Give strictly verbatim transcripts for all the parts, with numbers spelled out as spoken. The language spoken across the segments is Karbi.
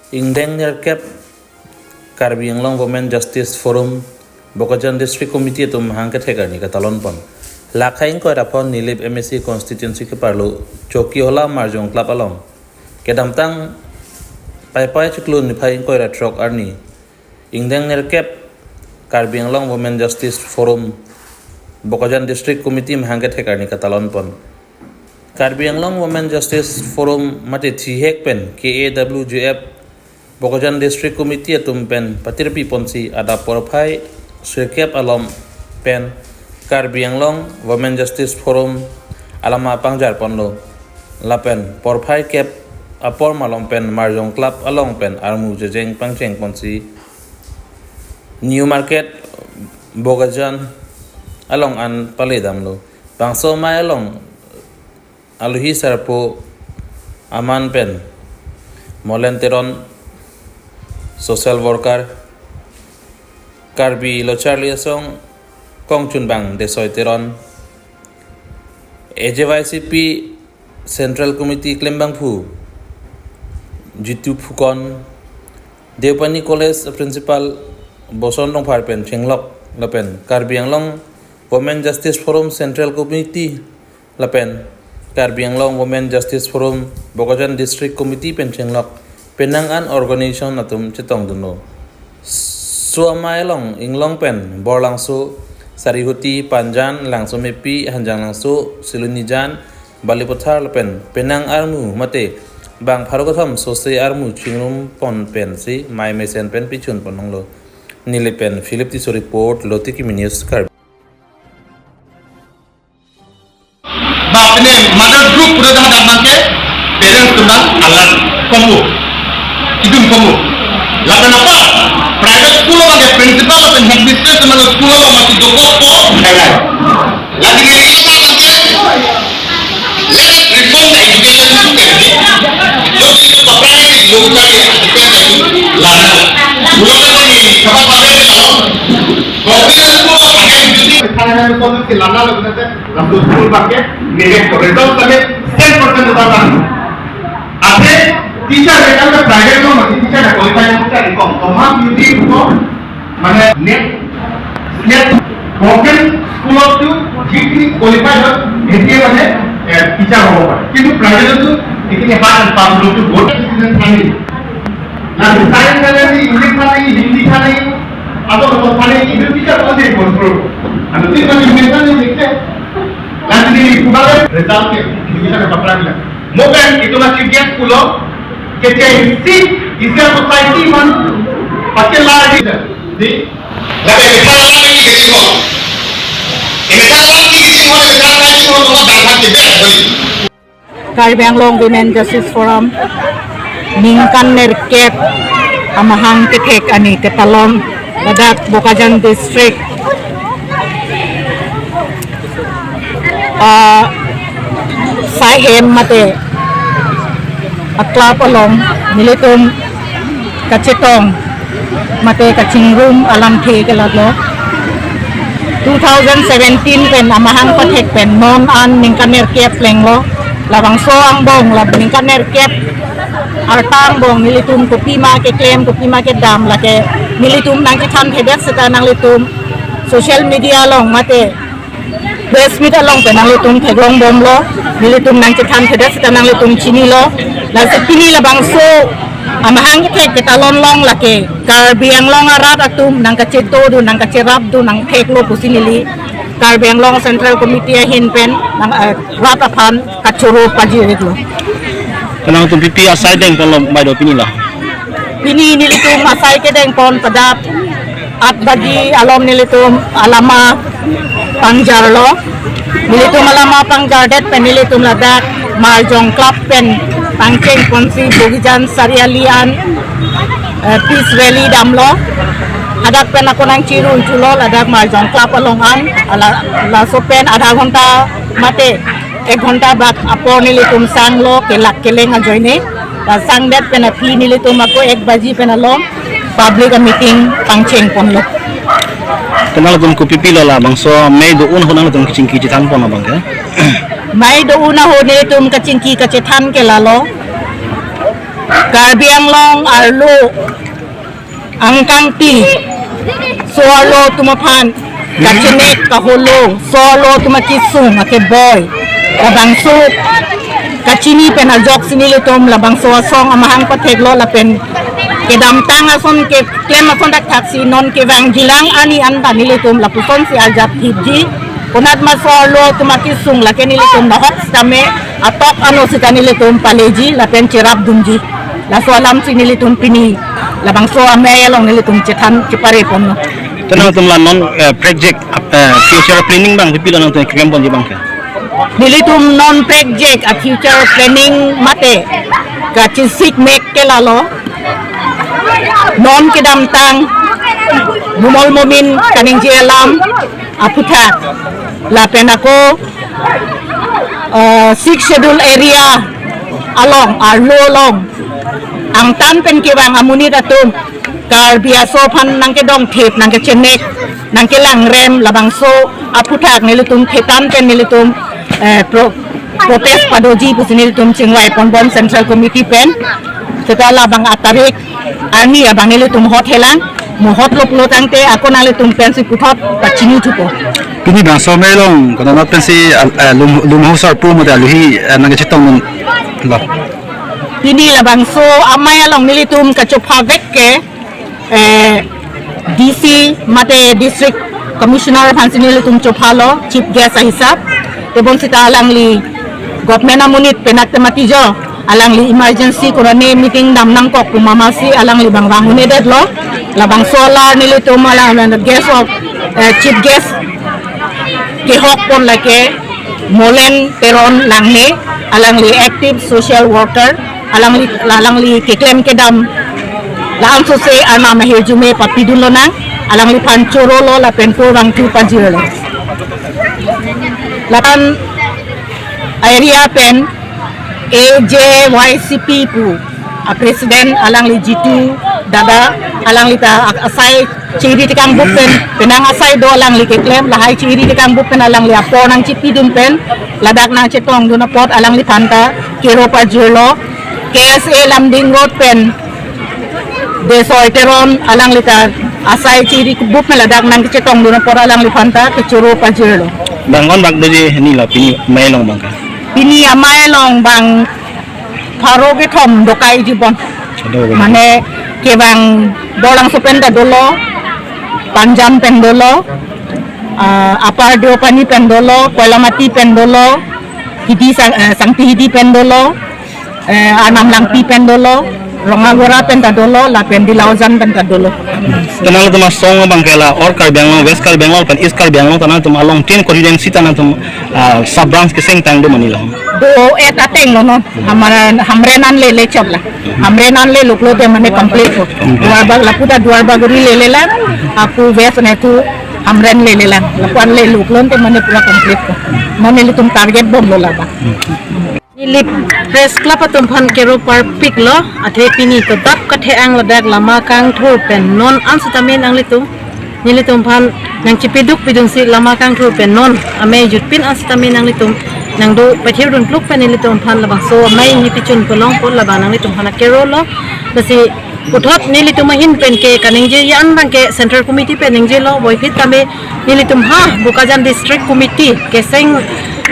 Ingdeng nerkep Karbi Anglong Women Justice Forum Bokajan District Committee atum mahang kethek arni katalon pon. Lakhai ingkoi ra phongo Nilip M A C constituency keparlo Chokihola Marjong Club along kedamtang Paipai chiklo niphai ingkoi ra throk arni ingdeng nerkep Karbi Anglong Women Justice Forum Bokajan District Committee mahang kethek arni katalon pon. Karbi Anglong Women Justice Forum mate thihek pen K A W J F Bokajan District Committee atum pen patirpi ponsi adap porphai sirkep alom pen Karbi Anglong Women Justice Forum alama pangjar ponlo. Lapen porphai kep apor malom pen Marjong Club along pen armu jejeng pangcheng ponsi New Market Bokajan along an pale damlo. Bangso amei along alohi sarpo amen pen Molen Teron, social worker, Karbi Lo Charli Asong kongchunbang Desoi Teron, A J Y C P Central Committee klembangphu Jitu Phukon, Deopani College Principal Boson Rongphar pen chenglok lapen Karbi Anglong Women Justice Forum Central Committee lapen Karbi Anglong Women Justice Forum Bokajan District Committee pen chenglok penang an organization atum chetongdunlo. Laso amei along Inglong pen Borlangso, Sarihuti, Panjan, Langsomepi, Hanjanglangso, Silonijan, Balipathar lapen penang armu mate bang pharo kethom sose armu chingrum pon pensi mei mesen pen pichun ponlonglo. Nilip pen Philip Tisso report, Lotiki News Karbi. Bapene mother group pura dah dah nangke parents atum nang alar kombo, kidum kombo. Lapen apa private school abangke principal lapen headmistress atum nang school along mati dokok po, hai hai. Lagi dia ini apa lagi? Let us reform the education system. Lo di itu pakai lo cari education lana. Mula lagi kapan pakai lo? Government school abangke jodi thana na ko si lana lo na. Laso school abangke, nilip ko result kami cent percent utar bang. Ate teacher ke kan private lo, mati teacher na qualify teacher kom. Tomar jodi ko, mane NET, NET, government school of tu jikni qualify lo, jikni mane, eh, teacher hobo pare. Kintu private tu, jikni hard and fast lo tu board student thani. Na science thani, English thani, Hindi thani, atau apa thani, itu teacher ko si control. Anu teacher ni mental ni dikte. Nanti di kubale result ke, di kita dapat lagi. Mokan itu masih dia pulo, kecil si, isi society man, pakai lagi. Di, lagi kita lagi di sini. Ini kita lagi di sini, ini kita lagi di sini, ini kita lagi di sini. Karbi Anglong Women Justice Forum ningkan nerkep amahang kethek arni ketalon ladak Bokajan District, ah, Saihem mate a-club along nelitum kachetong mate kachingrum alamthe ke lalo. Two thousand seventeen pen amahang pathek pen non an ningkan nerkep plenglo. Labangso angbong la ningkan nerkep arta angbong nelitum kopima keklem, kopima kedam, lake nelitum nangchethanthedet seta nanglitum social media along mate press meet along pen nanglitum theklongbomlo, nelitum nangchethanthedet seta nanglitum chinilo. Lasi pini labangso amahang kethek ketalon along lake Karbi Anglong arat atum nangkacheto do, nangkacherap do, nangtheklo pusi neli Karbi Anglong Central Committee ahin pen nang, eh, rat aphan kachoro pajirlo. Kanang tum pipi asai dengponlo bai do pini la? Pini nelitum asai kedengpon pada aat baji alom nelitum alama pangjarlo. Nelitum alama pangjardet pen nelitum ladak Marjong Club pen pangchengponsi Bogijan Sariali an, eh, peace rally damlo. Hadak pen ako nangchirun chulo ladak Marjong Club along an, ala, laso pen adha ghonta mate ek ghonta bak apor nelitum sanglo kelak keleng ajoine. La sangdet pen aphi nelitum ako ek baji pen along public a-meeting pangchengponlo. Kanang tum kopipilo labangso mei do-un ahut nangtum kachingki chethanpon abangke? Mei do-un ahut nelitum kachingki kachethan ke lalo. Karbi Anglong arlo angkangpi so-arlo atum aphan kachenek kaholo, so-arlo atum akesung akeboi, labangso kachini pen ajoksi nelitum labangso asong amahang patheklo lapen kedamtang ason keklem ason thakthak si non kevangjilang ani anta nelitum lapuson si arjap thipji. Konat ma so-arlo atum akesung lake nelitum nahok sitame atok ano sita nelitum paleji lapen cherapdunji. Laso alam si nelitum pini labangso amei along nelitum chethan chepare ponlo. Te nangtum la non, eh, project, eh, future planning abang pipilo nangtum keklem ponji abang ke? Nelitum non project a future planning mate kachesik mek ke lalo. Non kedamtang Numol Momin kaningje alam aphuthak lapen ako, eh, Sixth Schedule area along, arlo along angtan pen kevang amonit atum Karbi aso aphan nangkedongthip, nangkechenek, nangkelangrem, labangso aphuthak nelitum thetan pen nelitum, eh, pro-, protest padoji pusi nelitum chingvai ponbom Central Committee pen. Seta labang atarik arni abang nelitum hot helang, mo hotlo pulo tangte ako nanglitum pensi puthot pachini thupo. Pini bangso amei along konat pensi, ah, ah, lum, lumho sarpo mate aluhi, ah, nangkachetongdunlo? Pini labangso amei along nelitum kachopha vek ke, eh, D C mate District Commissioner aphansi nelitum chophalo, Chief Guest ahisap. Tebonsita alangli government amonit penak temati jo, alangli emergency korone meeting dam nangkok pu mama si alangli abang vang un-edetlo. Labangso alar nelitum alang guest of, eh, Chief Guest kehok pon lake Molen Teron Langne, alangli active social worker, alangli, alangli keklem kedam la-an sose arnam ahirjume papidun lonang, alangliphan chorolo lapen purvangthu pajirlo. Lapen area pen A J Y C P pu a president alangli Jitu dada, alangli ta a-, asai chiri tekang bup pen, penang asai do alangli keklem, lahai chiri tekang bup pen alangli apor nangchipidun pen, ladak nangchetongdun apot alangliphan ta kero pajirlo. K S A Lumding Road pen Desoi Teron alangli ta asai chiri bup pen ladak nangchetongdun apot alangliphan ta kechoro pajirlo. Bang-an bak doji nilo pini amei along abang ke? Pini amei along bang pharo kethom dokai jibon. Chado ke. Mane kevang Borlangso pen ta dolo, Panjam pen dolo, ah, Upper Deopani pen dolo, Koilamati pen dolo, Hidi Sang-, eh, Sangti Hidi pen dolo, eh, Arnam Langpi pen dolo, Rongagora pen ta dolo, lapen Dilaujan pen ta dolo. Te nangtum asong abang ke la all Karbi Anglong, West Karbi Anglong pen East Karbi Anglong ta nangtum along tin constituency ta nangtum, ah, sub branch keseng tang do ma nilo? Do-et ateng lo non. Hamar, Hamren an lele chot la. Hamren an le luklo te mane complete po. Duarbag, lapu ta Duarbagori lele lang, ako West ne tu Hamren lele lang. Lapu an le luklo te mane pura complete po. Mane nelitum target bomlo labang. Nilip Press Club atum aphan kero parpiklo, athe pini to dap kathe-ang ladak lama kangthur pen non an sitame nanglitum nelitum aphan nangchipiduk pidunsi lama kangthur pen non amei jutpin an sitame nanglitum nangdo pathirdun pluk pen nelitum aphan labangso amei ni pichun pelong pon labang nanglitum aphan kerolo. Lasi puthot nelitum ahin pen ke kaningje an abang ke Central Committee pen ningjelo, puvoiphit tame nelitum ha Bokajan District Committee keseng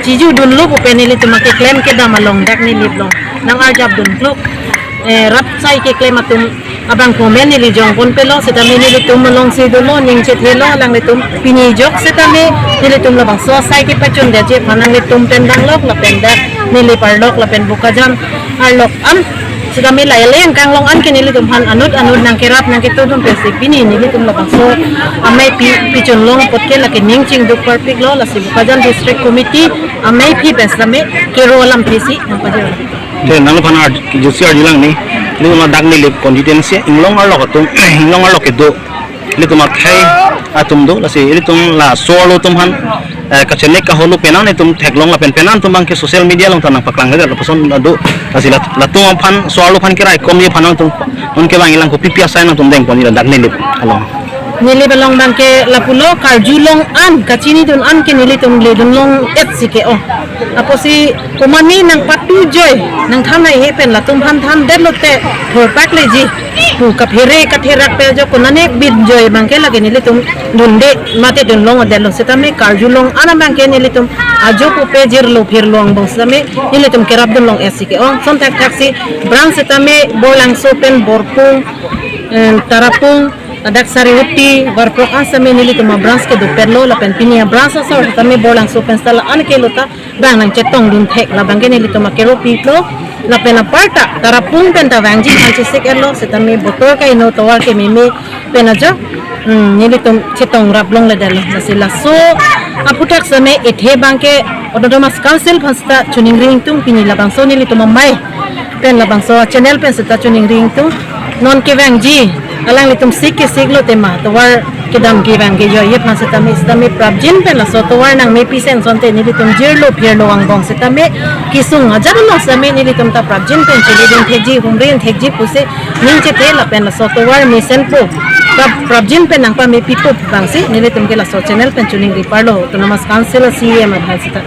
chijudunlo pu pen nelitum akeklem kedam along dak nilip along nang-arjapdun pluk, eh, rat sai keklem atum abang komen neli jongpon pelo, setame nelitum alongsi dolo, ning chethelo alanglitum, pini jok setame nelitum labangso asai kepachun daje aphan nanglitum pen danglok lapen dak neli parlok lapen Bokajan arlok an setame la eleng kanglong an ke nelitum aphan anut anut nangkerap nangketodun pensi pini nelitum labangso amei pi, pichun long apot ke lake ning chingduk parpiklo, lasi Bokajan District Committee ameiphi pen setame kero alamthe si nangpajir. Te nangliphan ar-, jutsi arjulang ni, nelitum ladak Nilip constituency inglong arlok atum, inglong arlok kedo, nelitum akhei atum do, lasi nelitum laso-arlo atum aphan, eh, kachenek kaholo penang nelitum theklong lapen penang atum abang ke social media along ta nangpaklang kejak lapuson do, lasi lat-, latum aphan so-arlo aphan keraikomji aphan nangtum non kevang ilang kopi pi asai nangtum dengpon ladak Nilip along. Neli belong abangke lapulo, karjulong an, kachinidun an ke nelitum ledunlong-et si ke-ong. Apotsi komatne nangpatujoi, nangthan haihe pen latum aphan thandetlote thorpakleji pu kaphere katherak pen jo konane binjoi abangke lake nelitum dunde mate dunlong-detlo, setame karjulong an abangke nelitum ajo pupe jirlo phirlo angbong setame nelitum kerapdunlong-et si ke-ong. Sonthakthak si branch setame Borlangso pen Borpung, em, Tarapung, ladak Sarihuti, Varprok an setame nelitum abranch kedopetlo, lapen pini abranch asor setame Borlangso pen seta la-an kelo ta bang nangchetongdun thek, labangke nelitum akeropi-iklo, lapen aparta Tarapung pen ta vangji aphan chesik-etlo, setame botor kaino tovar kememe pen ajo, hmm, nelitum chetongrap longledetlo. Lasi laso aphuthak setame ethe abangke Autonomous Council aphan seta choningri ingtung, pini labangso nelitum amei pen labangso channel pen seta choningri ingtung. Non kevangji alanglitum sik kesiklo tema, tovar kedam kevang kejoi aphan setame, setame prapjin pen laso tovar nangmepi asonte nelitum jirlo phirlo angbong setame kesung ajat along setame nelitum ta prapjin pen cheledun thekji, humri thekji pusi ning chethe lapen laso tovar mesenpo, prap, prapjin pen nangpamepipo abangsi nelitum ke laso channel pen choningri parlo Autonomous Council C E M aphan seta.